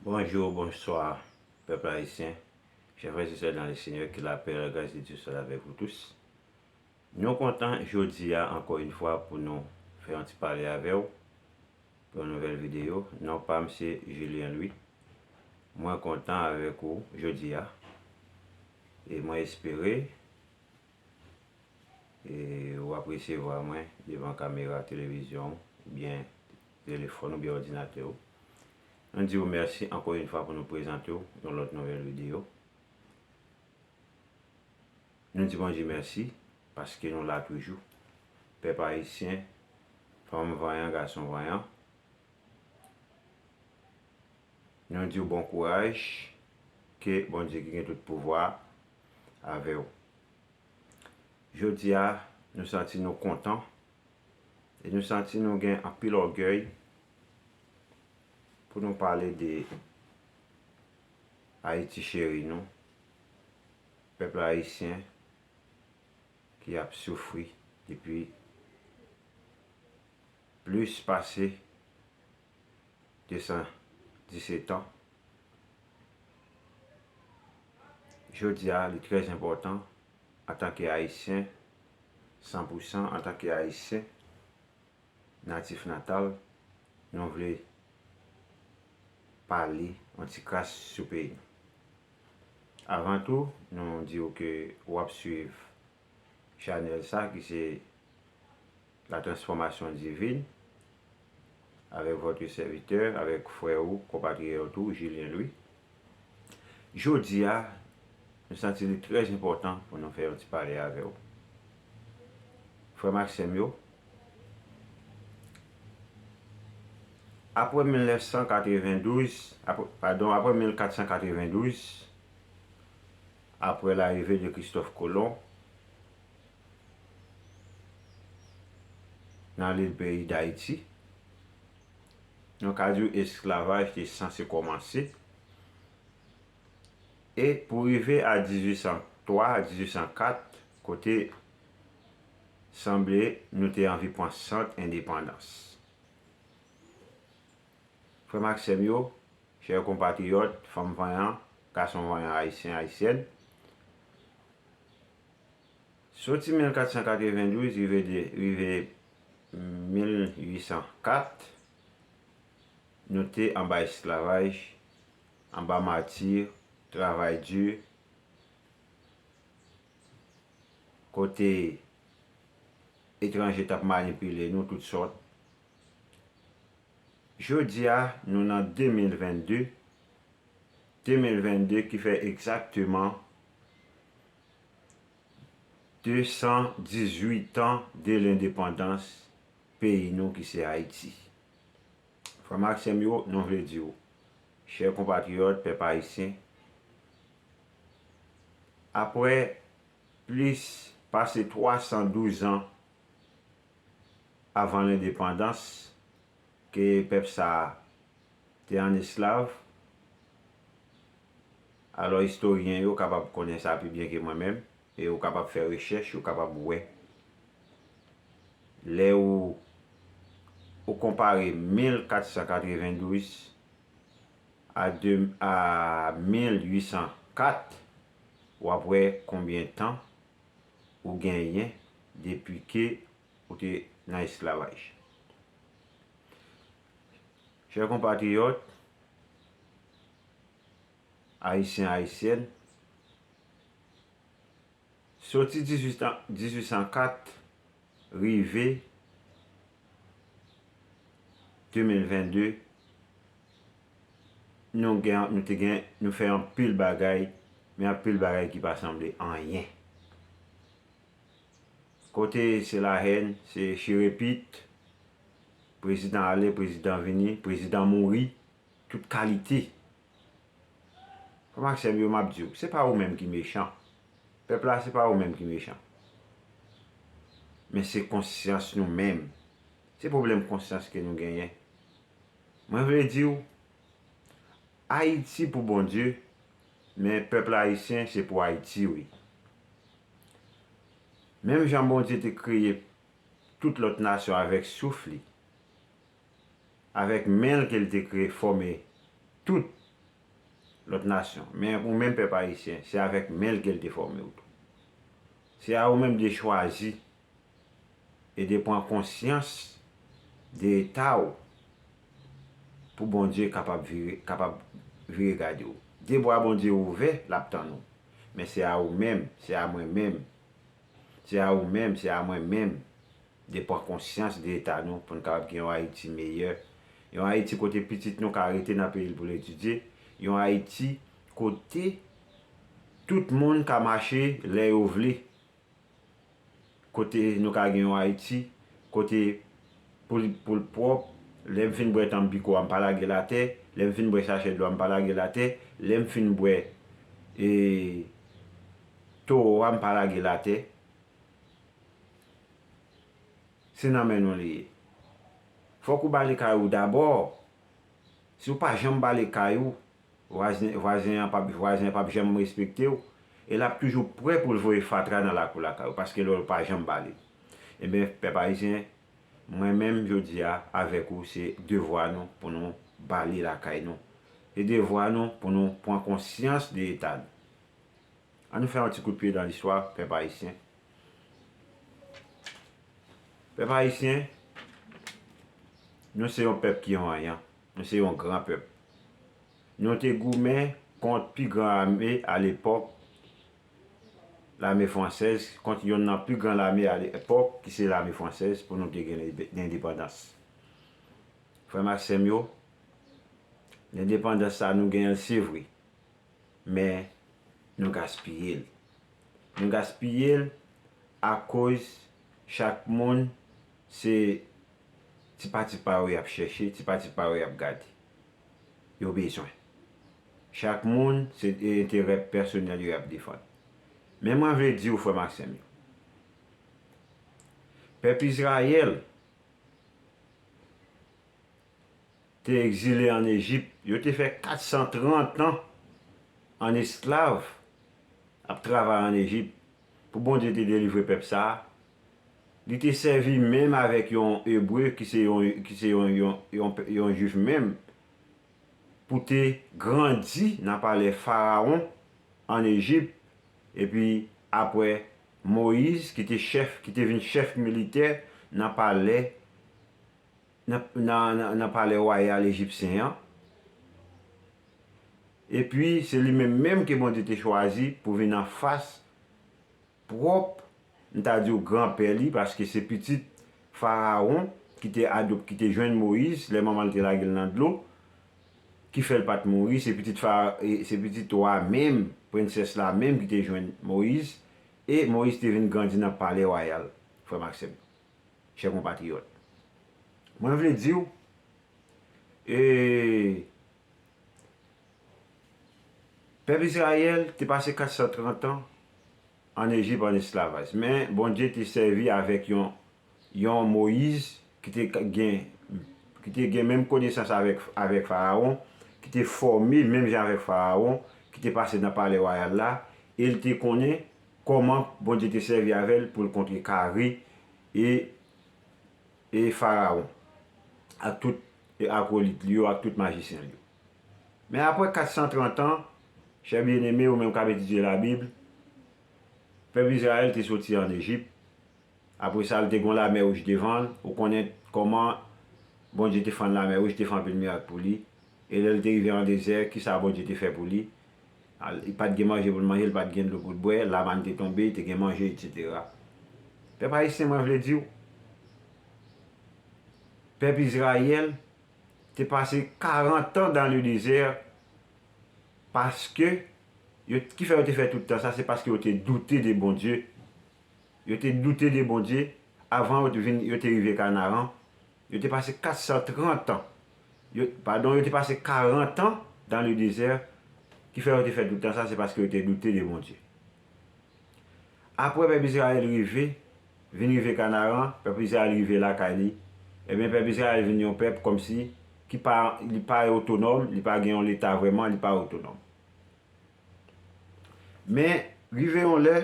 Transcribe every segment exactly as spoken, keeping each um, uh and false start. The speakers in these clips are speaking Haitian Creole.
Bonjou, bonswa, pèp ayisyen. Chè frè e sè nan le Senyè, ke lapè e lagras de Dye swa avèk ou tous. Nou kontan jodi a, ankò yon fwa, pou nou fè yon ti pale avè w pou yon nouvèl videyo. Non pa m se Julien Louis. Mwen kontan avèk ou jodi a. E mwen espere e w ap resevwa mwen devan kamera televizyon w, oubyen telefòn oubyen òdinatè w. Nou di w mèsi ankò yon fwa pou nou prezante w yon lòt nouvèl videyo. Nou di Bondye mèsi paske nou la toujou. Pèp ayisyen, fanm vanyan, gason vanyan, nou di w bon kouraj, ke Bondye ki gen tout pouvwa avè w. Jodi a, nou santi nou kontan e nou santi nou gen anpil ògèy pou nou pale de Ayiti cheri nou, pèp ayisyen ki ap soufri depi plis pase de san disèt an. Jodi a, li trè enpòtan, antanke Ayisyen, san pou san, antanke Ayisyen, natif natal, nou vle pale yon ti kras sou peyi nou. Avan tou, nou di w ke w ap swiv chanèl sa ki se La Transformation Divine, avèk votre serviteur, avèk frè ou, konpatriyòt ou, Julien Louis. Jodi a, nou santi li trè enpòtan pou nou fè yon ti pale avè w. Frè m ak sè m yo, apre mil nèf san katrevendouz, apre, padon, apre mil kat san katrevendouz, apre larive de Christophe Colomb nan lil peyi Dayiti, nou ka di w esklavaj te sanse kòmanse. E pou rive a dizuit san twa, dizuit san kat, kote sanble nou te anvi pran sant endepandans. Frè m ak sè m yo, chè konpatriyòt, fanm vanyan, gason vanyan, ayisyen, ayisyèn, soti mil kat san katrevendouz rive de, rive mil uit san kat, nou te anba esklavaj, anba mati, travay di, kote etranje t ap manipile nou tout sòt. Jodi a, nou nan de mil vennde, de mil vennde ki fè egzakteman de san dizuit an de lendepandans peyi nou ki se Ayiti. Frè m ak sè m yo, nou vle di w, chè konpatriyòt, pèp ayisyen, apre plis pase twa san douz an avan lendepandans ke pèp sa a te an esklav. Alò, istoryen yo kapab konnen sa pi byen ke mwen menm, e yo kapab fè rechèch, yo kapab wè. Lè ou, ou konpare mil kat san katrevendouz a de, a mil uit san kat, w ap wè konbyen tan ou genyen depi ke ou te nan esklavaj. Chè konpatriyòt, ayisyen, ayisyèn, soti dizuit an, dizuit san kat rive de mil vennde, nou gen, nou te gen, nou fè anpil bagay, men anpil bagay ki pa sanble anyen. Kote se lahèn, se chire pit, prezidan ale, prezidan vini, prezidan mouri, tout kalite. Frè m ak sè m yo, m ap di w, se pa ou menm ki mechan. Pèp la, se pa ou menm ki mechan. Men se konsyans nou menm. Se pwoblèm konsyans ke nou genyen. Mwen vle di w, Ayiti pou Bondye, men pèp ayisyen se pou Ayiti, wi. Menm jan Bondye te kreye tout lòt nasyon avèk souf li, avèk men l ke l te kreye, fòme tout lòt nasyon. Men ou menm, pèp ayisyen, se avèk men l ke l te fòme w tou. Se a ou menm de chwazi e de pran konsyans de eta w pou Bondye kapab vire, kapab vire gade w. De bra Bondye ouvè, l ap tann ou. Men se a ou menm, se a mwen menm, se a ou menm, se a mwen menm de pran konsyans de eta nou pou n kapab gen yon Ayiti meyè. Yon Ayiti kote pitit nou ka rete nan peyi l pou l etidye. Yon Ayiti kote tout moun ka mache lè yo vle. Kote nou ka gen yon Ayiti kote pou l, pou l pwòp. Lè m fin bwè tanbiko a, m pa lage l atè. Lè m fin bwè sachè dlo a, m pa lage l atè. Lè m fin bwè e, towo a, m pa lage l atè. Se nan men nou li ye. Fòk ou bale kay ou dabò. Si w pa janm bale kay ou, vwazen, vwazen an p ap, vwazen an p ap janm respekte w, e l ap toujou prè pou l voye fatra nan lakou lakay ou, paske l wè w pa janm bale. Ebyen, pèp ayisyen, mwen menm, jodi a, avèk ou, se devwa nou pou nou bale lakay nou. Se devwa nou pou nou pran konsyans de eta nou. Ann nou fè yon ti kout pye dan listwa, pèp ayisyen. Pèp ayisyen, nou se yon pèp ki yon anyan. Nou se yon gran pèp. Nou te goumen kont pi gran ame alepòk, lame fransèz, kont yonn nan pi gran lame alepòk, ki se lame fransèz, pou nou te gen lende-, lendepandans. Frè m ak sè m yo, lendepandans sa nou genyen l, se vre. Men, nou gaspiye l. Nou gaspiye l akoz chak moun se ti pa ti pa yo y ap chèche, ti pa ti pa yo y ap gade. Yo bezwen. Chak moun se enterè pèsonèl yo y ap defann. Men mwen vle di w, frè m ak sè m yo, pèp Izrayèl te egzile ann Ejip, yo te fè kat san trant an ann esklav, ap travay ann Ejip, pou Bondye te delivre pèp sa a. Li te sèvi menm avèk yon Ebre ki se yon, ki se yon, yon, yon, yon Jwif menm, pou te grandi nan palè Farawon ann Ejip, epi apre Moyiz, ki te chèf, ki te vin chèf militè nan palè, nan, nan, nan, nan palè wayal ejipsyen an. Epi, se li menm menm ke Bondye te chwazi pou vin anfas pwòp, m ta di w, granpè li, paske se pitit Farawon ki te adop-, ki te jwenn Moyiz lè manman l te lage l nan dlo, ki fè l pa t mouri. Se pitit Fa-, e, se pitit wa menm, prensès la menm ki te jwenn Moyiz, e Moyiz te vin grandi nan palè wayal, frè m ak sè m yo, chè konpatriyòt. Mwen vle di w, e, pèp Izrayèl te pase kat san trant an ann Ejip ann esklavaj. Men Bondye te sèvi avèk yon, yon Moyiz ki te ka-, gen, ki te gen menm konesans avèk, avèk Farawon, ki te fòme menm jan avèk Farawon, ki te pase nan palè wayal la, e l te konnen kòman Bondye te sèvi avè l pou l kontrekare e, e Farawon ak tout, e, akwolit li yo, ak tout majisyen l yo. Men apre kat san trant an, chè byeneme, ou menm k ap etidye Labib, pèp Izrayèl te soti ann Ejip. Apre sa, l te gen yon Lamè Wouj devan l. Ou konnen kòman Bondye te fann Lamè Wouj, te fè anpil mirak pou li. E lè l te rive an dezè, kisa Bondye te fè pou li? Al, li pa t gen manje pou l manje, li pa t gen dlo pou l bwè, lamann te tonbe, te gen manje, etsetera. Pèp ayisyen, mwen vle di w, pèp Izrayèl te pase karant an dans le désert, paske yo, ki fè yo te fè tout tan sa, se paske yo te doute de Bondye. Yo te doute de Bondye avan yo te vin, yo te rive Kanaran. Yo te pase kat san trant an. Yo, padon, yo te pase karant an dans le désert, ki fè yo te fè tout tan sa, se paske yo te doute de Bondye. Apre pèp Izrayèl rive, vin rive Kanaran, pèp Izrayèl rive lakay li, ebyen, pèp Izrayèl vin yon pèp kòmsi ki pa, li pa otonòm, li pa gen yon leta vrèman, li pa otonòm. Men, rive yon lè,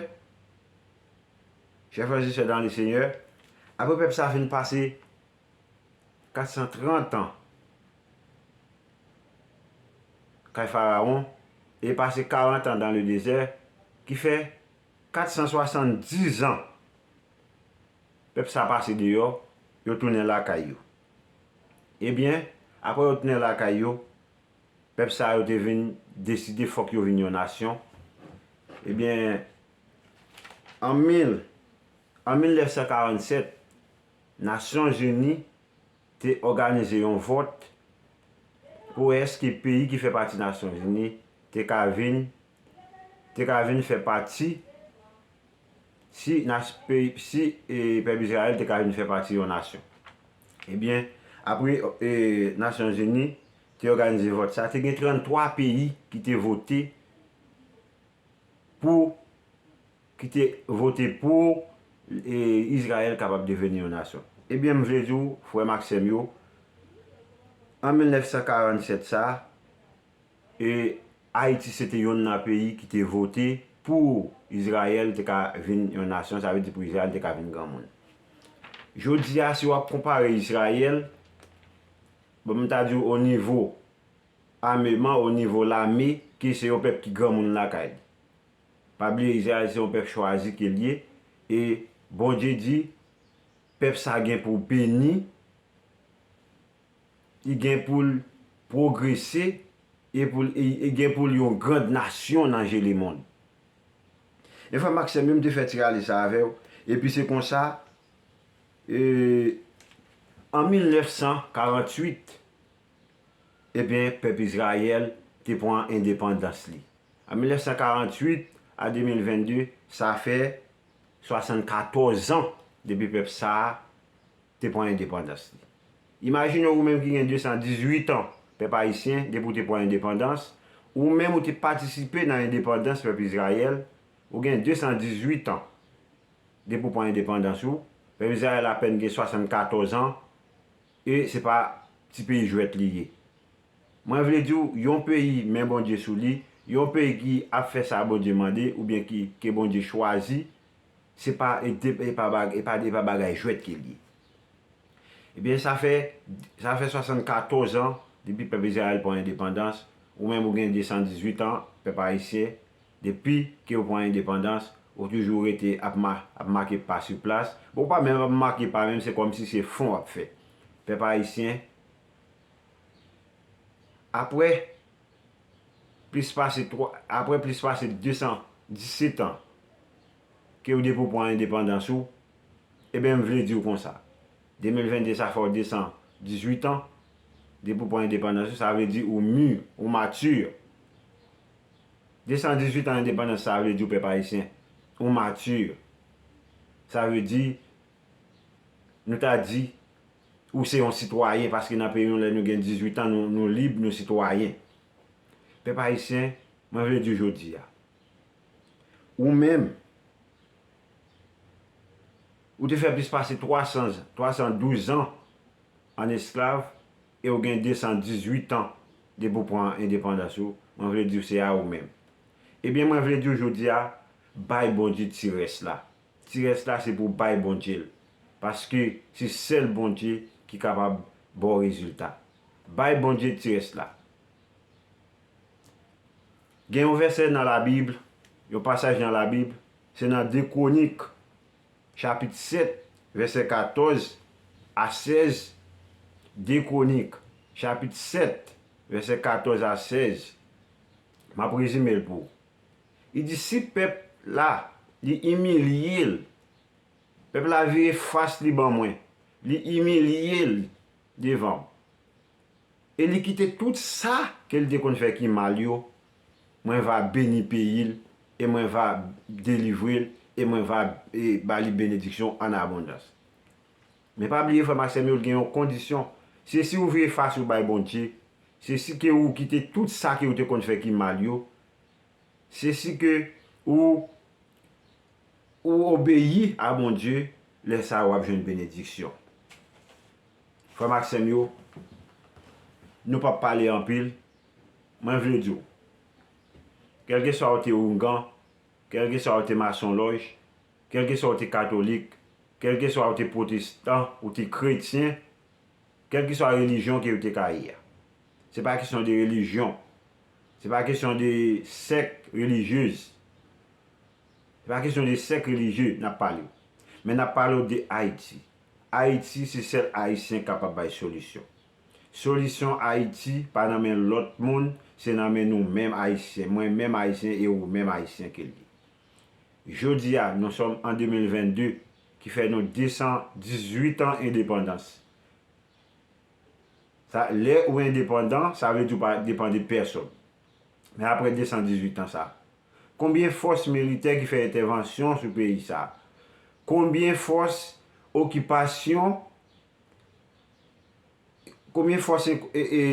chè frè e sè dans le Seigneur, apre pèp sa fin pase kat san trant an kay Farawon, e pase karant an dan le dezè, ki fè kat san swasanndizan pèp sa pase deyò, yo tounen lakay yo. Ebyen, apre yo tounen lakay yo, pèp sa yo te vin deside fòk yo vin yon nasyon. Ebyen, an mil, an mil nèf san karannsèt, Nasyonzini te òganize yon vòt pou èske peyi ki fè pati Nasyonzini te ka vin, te ka vin fè pati, si nas-, peyi, si, e, pèp Izrayèl te ka vin fè pati yon nasyon. Ebyen, apre, e, Nasyonzini te òganize vòt sa, te gen tranntwa peyi ki te vote pou, ki te vote pou, e, Izrayèl kapab deveni yon nasyon. Ebyen, m vle di w, frè m ak sè m yo, an mil nèf san karannsèt sa, e, Ayiti se te yonn nan peyi ki te vote pou Izrayèl te ka vin yon nasyon, sa vle di pou Izrayèl te ka vin granmoun. Jodi a, si w ap konpare Izrayèl, bon, m ta di w o nivo ameman, o nivo lame, ke se yon pèp ki granmoun lakay li. Pa bliye, Izrayèl se yon pèp chwazi ke l ye, e Bondye di, pèp sa gen pou beni, li gen pou l pwogrese, e pou l, e, e gen pou l yon grand nasyon nan je lemonn. E frè m ak sè m yo, m te fè ti rale sa avè w, epi se konsa, e, an mil nèf san karantuit, ebyen, pèp Izrayèl te pran endepandans li. An mil nèf san karantuit a de mil vennde, sa fè swasannkatòz an depi pèp sa a te pran endepandans li. Imajine w, ou menm ki gen de san dizuit an, pèp ayisyen, depi w te pran endepandans, ou menm ou te patisipe nan endepandans pèp Izrayèl, ou gen de san dizuit an depi w pran endepandans ou, pèp Izrayèl apèn gen swasannkatòz an, e se pa ti peyi jwèt li ye. Mwen vle di w, yon peyi men Bondye sou li, yon peyi ki ap fè sa Bondye mande, oubyen ki, ke Bondye chwazi, se pa, e te, e pa bag-, e pa, e pa bagay jwèt ke l ye. Ebyen, sa fè, sa fè swasannkatòz an depi pèp Izrayèl pran endepandans, ou menm ou gen de san dizuit an, pèp ayisyen, depi ke w pran endepandans, ou toujou rete ap ma-, ap make pa sou plas. Bon, ou pa menm ap make pa menm, se kòmsi se fon w ap fè. Pèp ayisyen, apre plis pase twa, apre plis pase de san disèt an ke w depi w pran endepandans ou, ebyen, m vle di w konsa, de mil vennde sa fè w de san dizuit an depi w pran endepandans ou, sa vle di ou mi, ou mati. De san dizuit an endepandans, sa vle di w, pèp ayisyen, ou mati. Sa vle di, nou ta di, ou se yon sitwayen, paske nan peyi nou, lè nou gen dizuit an, nou, nou lib, nou sitwayen. Pèp ayisyen, mwen vle di w jodi a, ou menm, ou te fè plis pase twa san, twa san douz an an esklav, e w gen de san dizuit an depi w pran endepandans ou, mwen vle di w se a ou menm. Ebyen, mwen vle di w jodi a, bay Bondye ti rès la. Ti rès la se pou w bay Bondye l, paske se sèl Bondye ki kapab ba w rezilta. Bay Bondye ti rès la. Gen yon vèsè nan Labib, yon pasaj nan Labib, se nan de Kwonik, chapit sèt, vèsè katòz a sèz, de Kwonik, chapit sèt, vèsè katòz a sèz. M ap rezime l pou ou. Li di, si pèp la, li imilye l, pèp la vire fas li ban mwen, li imilye l devan m, e li kite tout sa ke l te konn fè ki mal yo, mwen va beni peyi l, e mwen va delivre l, e mwen va, e, ba li benediksyon an abondans. Men pa bliye, frè m ak sè m yo, gen yon kondisyon. Se si ou vire fas ou bay Bondye, se si ke ou kite tout sa ke ou te konn fè ki mal yo, se si ke ou, ou obeyi a Bondye, lè sa a w ap jwenn benediksyon. Frè m ak sè m yo, nou p ap pale anpil, mwen vle di w, kèlkeswa ou te oungan, kèlkeswa ou te masonlòj, kèlkeswa ou te katolik, kèlkeswa ou te pwotestan, ou te kretyen, kèlkeswa relijyon ke ou te ka ye a. Se pa kesyon de relijyon. Se pa kesyon de sèk relijyez. Se pa kesyon de sèk relijye n ap pale. Men n ap pale w de Ayiti. Ayiti, se sèl Ayisyen k kapab bay solisyon. Solisyon Ayiti pa nan men lòt moun, se nan men nou menm Ayisyen, mwen menm Ayisyen e ou menm Ayisyen ke l ye. Jodi a, nou sòm an de mil vennde, ki fè nou de san dizuit an endepandans. Sa, lè ou endepandan, sa vle di ou pa depann de pèsonn. Men apre de san dizuit an sa, konbyen fòs militè ki fè entèvansyon sou peyi sa? Konbyen fòs okipasyon, konbyen fòs e, e, e,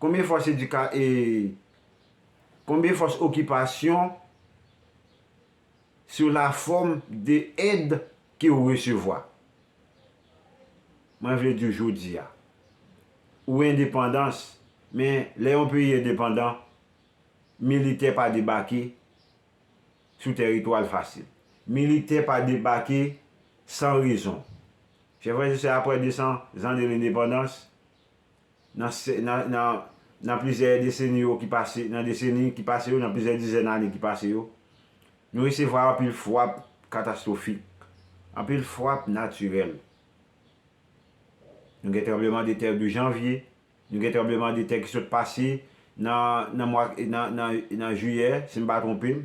konbyen fòs edika, e, konbyen fòs okipasyon sou la fòm de èd ke ou resevwa? Mwen vle di w jodi a, ou endepandans, men lè yon peyi endepandan, militè pa debake sou tèritwa l fasil. Militè pa debake san rezon. Chè frè e sè, apre de san zan de lendepandans, nan, se- nan, nan, nan plizyè deseni yo ki pase, nan deseni ki pase yo, nan plizyè dizèn ane ki pase yo, nou resevwa anpil frap katastwofik, anpil frap natirèl. Nou gen tranblemanntè de janvye, nou gen tranblemanntè ki sot pase nan, nan mwa, nan, nan, nan jiyè, si m pa twonpe m,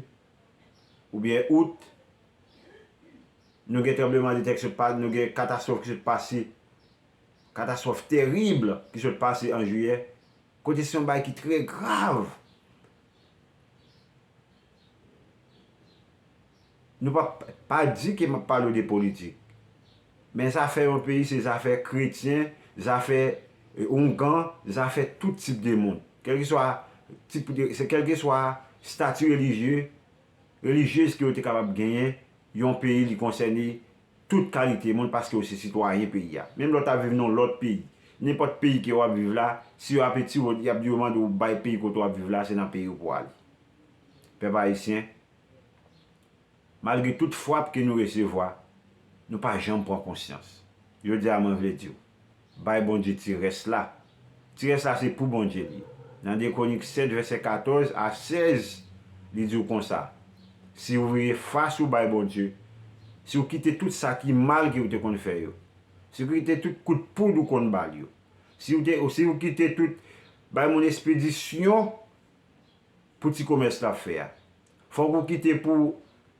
oubyen out. Nou gen tranblemanntè ki sot pa, nou gen katastwòf ki sot pase, katastwòf tèrib ki sot pase an jiyè, kote se yon bagay ki trè grav. Nou pa, pa di ke m ap pale w de politik. Men zafè yon peyi se zafè kretyen, zafè, e, oungan, zafè tout tip de moun. Kèlkeswa tip de, se kèlkeswa estati relijye, relijyez ke yo te kapab genyen, yon peyi li konsène tout kalite moun paske yo se sitwayen peyi a. Menm lè w t ap viv nan yon lòt peyi, nenpòt peyi ke w ap viv la, si yo ap etire w, y ap di yo mande w bay peyi kote w ap viv la, se nan peyi w pou w ale. Pèp ayisyen, malgre tout frap ke nou resevwa, nou pa janm pran konsyans. Jodi a mwen vle di w, bay Bondye ti rès la. Ti rès la se pou Bondye l ye. Nan de Kwonik sèt vèsè katòz a sèz, li di w konsa, si w vire fas ou bay Bondye, si w kite tout sa ki mal ke w te konn fè yo, si w kite tout kout poud ou konn ba l yo, si w te, si w kite tout bay moun espedisyon pou ti komès l ap fè a. Fòk ou kite pou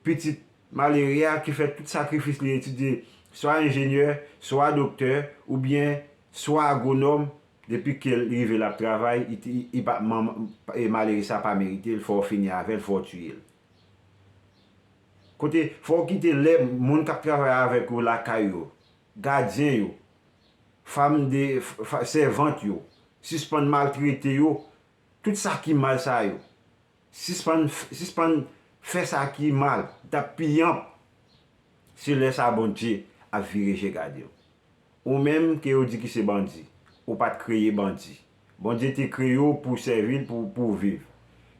pitit malere a ki fè tout sakrifis li etidye, swa enjenyè, swa doktè, oubyen swa agwonòm, depi ke l rive l ap travay, li, li, li pa, manman, e, malere sa pa merite l, fò w fini avè l, fò w tiye l. Kote, fò w kite lè moun k ap travay avèk ou lakay yo, gadyen yo, fanm de, f-, f-, sèvant yo, sispann maltrete yo, tout sa ki mal sa yo. Sispann, sispann fè sa ki mal, t ap pi anp. Se lè sa a Bondye ap vire je gade w. Ou menm ke yo di ki se bandi, ou pa t kreye bandi. Bondye te kreye w pou w sèvi l, pou, pou w viv.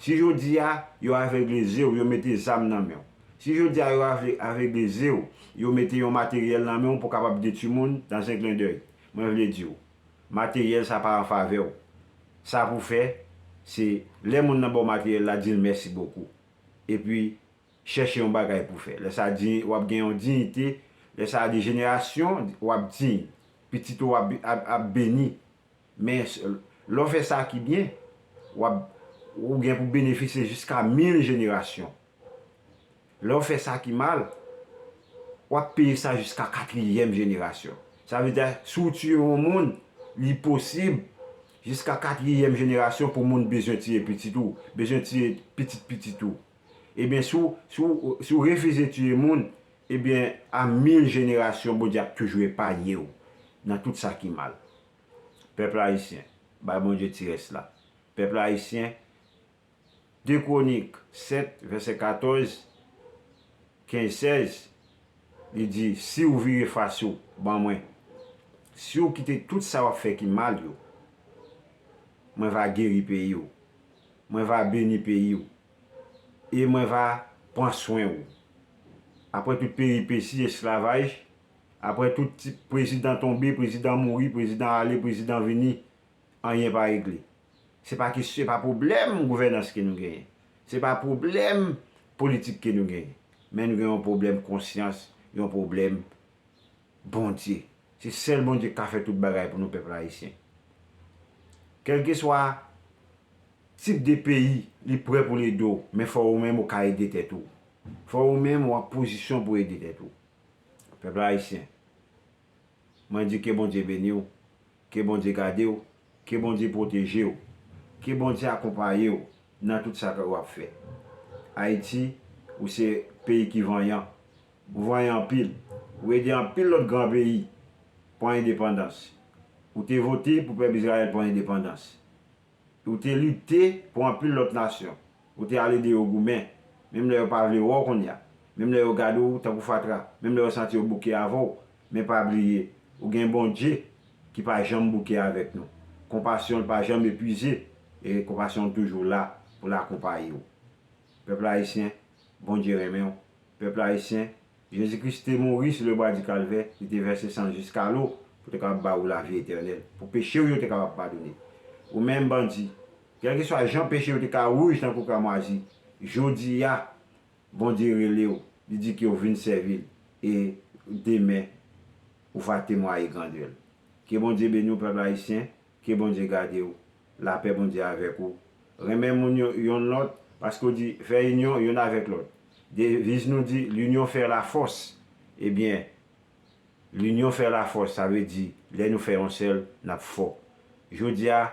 Si jodi a, yo avègle zye w, yo mete zam nan men w. Si jodi a, yo avè-, avègle zye w, yo mete yon materyèl nan men w pou w kapab detwi moun dans un clin d'œil. Mwen vle di w, materyèl sa pa an favè w. Sa pou w fè, se lè moun nan ba w materyèl la, di l mèsi bokou. Epi, chèche yon bagay pou w fè. Lè sa a, di-, w ap gen yon diyite. Lè sa a, de jenerasyon, w ap diy. Pitit ou ap, ap, ap beni. Men, s-, lè w fè sa ki byen, w ap, ou gen pou benefisye jiska mil jenerasyon. Lè w fè sa ki mal, w ap peye sa jiska katriyèm jenerasyon. Sa vle di, si w tiye yon moun, li posib jiska katriyèm jenerasyon pou moun bezwen tiye pitit ou, bezwen tiye pitit pitit ou. Ebyen, si w, si w, si w refize tiye moun, ebyen, a mil jenerasyon, Bondye ap toujou epanye w nan tout sa ki mal. Pèp ayisyen, bay Bondye ti rès la. Pèp ayisyen, de Kwonik sèt, vèsè katòz, kenz, sèz, li di, si w vire fas ou ban mwen, si w kite tout sa w ap fè ki mal yo, mwen va geri peyi w, mwen va beni peyi w, e mwen va pran swen w. Apre tout peripesi esklavaj, apre tout ti prezidan tonbe, prezidan mouri, prezidan ale, prezidan vini, anyen pa regle. Se pa kesyon, se pa pwoblèm gouvènans ke nou genyen. Se pa pwoblèm politik ke nou genyen. Men nou gen yon pwoblèm konsyans, yon pwoblèm Bondye. Se sèl Bondye k ka fè tout bagay pou nou, pèp ayisyen. Kèlkeswa tip de peyi, li prè pou l ede w, men fò ou menm ou ka ede tèt ou. Fò ou menm ou an pozisyon pou ede tèt ou. Pèp ayisyen, mwen di ke Bondye beni w, ke Bondye gade w, ke Bondye pwoteje w, ke Bondye akonpaye w nan tout sa ke w ap fè. Ayiti, ou se peyi ki vanyan. Ou vanyan anpil. Ou ede anpil lòt gran peyi pran endepandans. Ou te vote pou pèp Izrayèl pran endepandans. Ou te lite pou anpil lòt nasyon. Ou te al ede yo goumen. Menm lè yo pa vle wè w kounye a. Menm lè yo gade w tankou fatra. Menm lè yo santi yo bouke avè w. Men pa bliye, ou gen Bondye ki pa janm bouke avèk nou. Konpasyon l pa janm epuize. E konpasyon l toujou la pou l akonpaye w. Pèp ayisyen, Bondye renmen w. Pèp ayisyen, Jezi Kris te mouri sou lebwa di Kalvè, li te vèse san jiskalo pou te kapab ba ou lavi etènèl, pou peche w yo te kapab padone. Ou menm bandi, kèlkeswa jan peche w te ka wouj tankou kramwazi, jodi a, Bondye rele w, li di ke w vin sèvi l, e demen, ou va temwaye grandè l. Ke Bondye beni w, pèp ayisyen, ke Bondye gade w, lapè Bondye avèk ou. Renmen moun yo, yonn lòt, paske w di, fè inyon yonn avèk lòt. Deviz nou di, l'union fait la force. Ebyen, l'union fait la force, sa vle di, lè nou fè yon sèl, n ap fò. Jodi a,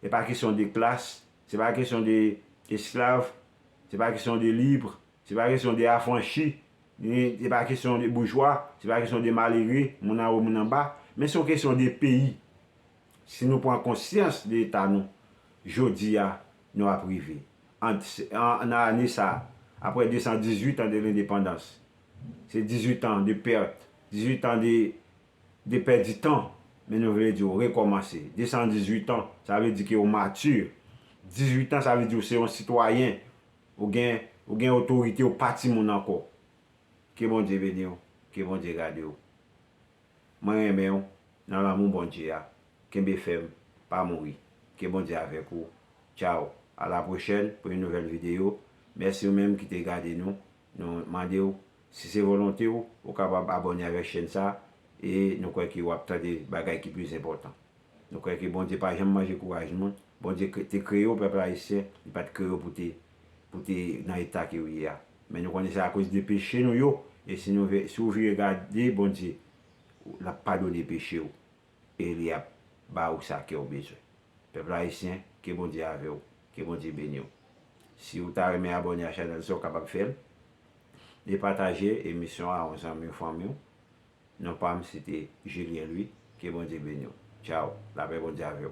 se pa kesyon de klas, se pa kesyon de esklav, se pa kesyon de lib, se pa kesyon de afranchi, ni se pa kesyon de boujwa, se pa kesyon de malere, moun anwo, moun anba, men se yon kesyon de peyi. Si nou pran konsyans de eta nou, jodi a, nou ap rive. An, an, nan ane sa, apre de san dizuit an de lendepandans, se dizuit an de pèt, dizuit an de, de pèdi tan, men nou vle di w rekòmanse. De san dizuit an, sa vle di ke w mati. Dizuit an, sa vle di w se yon sitwayen. Ou gen, ou gen otorite, ou pa timoun ankò. Ke Bondye beni w, ke Bondye gade w. Mwen renmen w nan lanmou Bondye a. Kenbe fèm, pa mouri. Ke Bondye avèk ou. Tchao. A la pwochèn pou yon nouvèl videyo. Mèsi ou menm ki te gade nou. Nou mande w, si se volonte w, ou kapab abòne avèk chèn sa e nou kwè ke w ap tande bagay ki plis enpòtan. Nou kwè ke Bondye pa janm manje kouraj moun. Bondye kre- te kreye w, pèp ayisyen, li pa t kreye w pou te, pou te nan eta ke w ye a. Men nou konnen se akoz de peche nou yo, e si nou ve- si w vire gade Bondye, l ap padone peche w, e li ap ba ou sa ke w bezwen. Pèp ayisyen, ke Bondye avè w, ke Bondye beni w. Si w ta renmen abòne a chanèl sa, w kapab fè l, e pataje emisyon an a yon zanmi w, fanmi w. Non pa m se te Julien Louis, ke Bondye beni w. Tchao, lapè Bondye avè w.